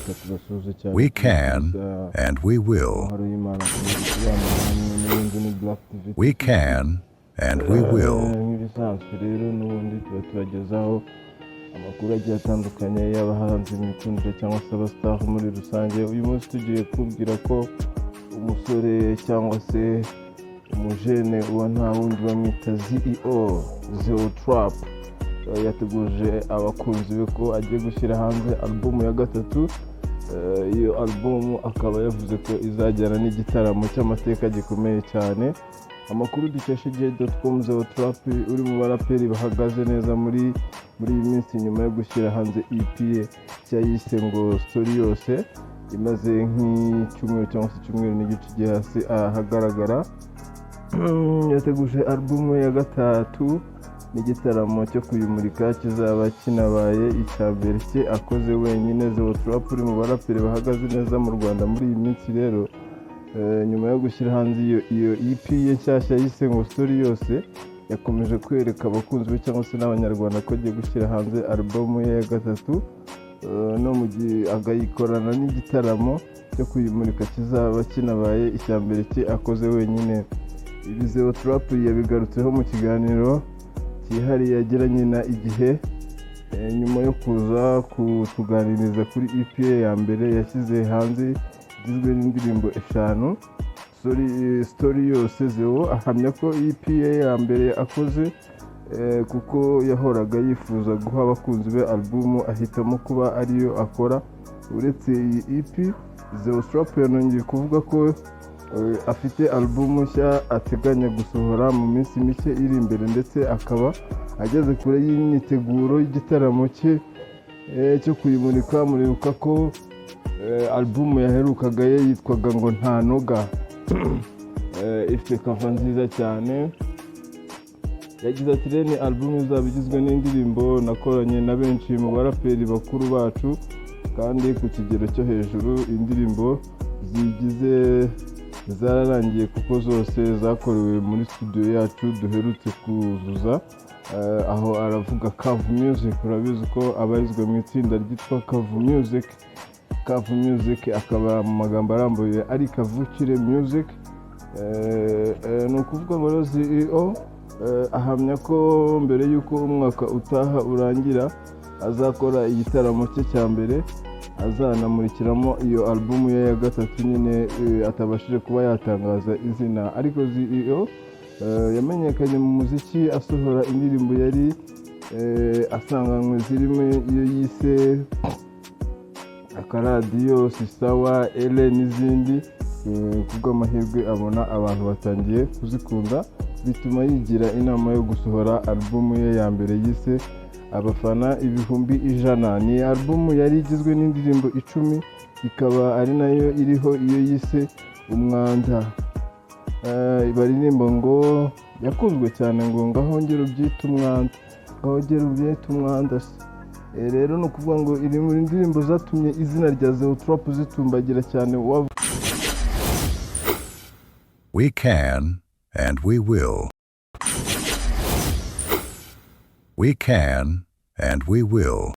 Reka tubasuhuze cyane. We can Tubifuriza and we will. amahoro y'Imana akomeze kubana namwe. N'ubundi ni Black TV. We can and we will. Nk'ibisanzwe rero, n'ubundi tuba tubagezaho amakuru agiye atandukanye y'abahanzi mu cyangwa se abastar muri rusange. Uyu munsi tugiye kubwira ko umusore cyangwa se umujene uwo nta wundi bamwita CEO Zeo Trap, yateguje abakunzi be ko agiye gushyira hanze alubumu ya gatatu. Iyo alubumu akaba yavuze ko izajyana n'igitaramo cy'amateka gikomeye cyane. Amakuru dukesha igihe.com, Zeo Trap uri mu baraperi bahagaze neza muri iyi minsi nyuma yo gushyira hanze EP ye nshya yise ngo Story Yose, imaze nk'icyumweru cyangwa se icyumweru n'igice igiye hasi ahagaragara, yateguje alubumu ya gatatu n'igitaramo cyo kuyimurika kizaba kinabaye icya mbere cye akoze wenyine. Zeo Trap uri mu baraperi bahagaze neza mu Rwanda muri iyi minsi rero, nyuma yo gushyira hanze iyo EP ye nshyashya yise ngo Story Yose, yakomeje kwereka abakunzi be cyangwa se n'Abanyarwanda ko agiye gushyira hanze alubumu ye ya gatatu, no mu gihe akayikorana n'igitaramo cyo kuyimurika kizaba kinabaye icya mbere cye akoze wenyine. Ibi Zeo Trap yabigarutseho mu kiganiro cyihariye yagiranye na Igihe, nyuma yo kuza kutuganiriza kuri EP ye ya mbere yashyize hanze igizwe n'indirimbo eshanu, Story Yose. Zeo ahamya ko EP ye ya mbere akoze, kuko yahoraga yifuza guha abakunzi be alubumu, ahitamo kuba ariyo akora. Uretse iyi EP, Zeo Trap yanongeye kuvuga ko afite alubumu nshya ateganya gusohora mu minsi mike iri imbere, ndetse akaba ageze kure y'imyiteguro y'igitaramo cye cyo kuyimurika. Muribuka ko alubumu yaherukaga ye yitwaga ngo Ntanoga, ifite cover nziza cyane. Yagize ati: "Rero ni alubumu izaba igizwe n'indirimbo nakoranye na benshi mu baraperi bakuru bacu kandi ku kigero cyo hejuru. Indirimbo zigize zararangiye kuko zose zakorewe muri studio yacu duherutse kuzuza." Aho aravuga Kavu Music. Urabizi ko abarizwa mu itsinda ryitwa Kavu Music. Kavu Music akaba mu magambo arambuye ari Kavukire Music. Ni ukuvuga ngo rero CEO ahamya ko mbere y'uko umwaka utaha urangira azakora igitaramo cye cya mbere azanamurikiramo iyo alubumu ye ya gatatu nyine, atabashije kuba yatangaza izina. Ariko CEO yamenyekanye mu muziki asohora indirimbo yari asanganywe zirimo iyo yise Akaradiyo, Sisawa, Ele n'izindi. Kubw'amahirwe abona abantu batangiye kuzikunda, bituma yigira inama yo gusohora alubumu ye ya mbere yise Abafana 100,000. Ni alubumu yari igizwe n'indirimbo 10, ikaba ari nayo iriho iyo yise Umwanda. Baririmba ngo yakunzwe cyane, ngo ngaho ngera ubyite umwanda, ngaho ngera ubyite umwanda se. Rero ni ukuvuga ngo iri mu ndirimbo zatumye izina rya Zeo Trap zitumbagira cyane. We can and we will. We can and we will.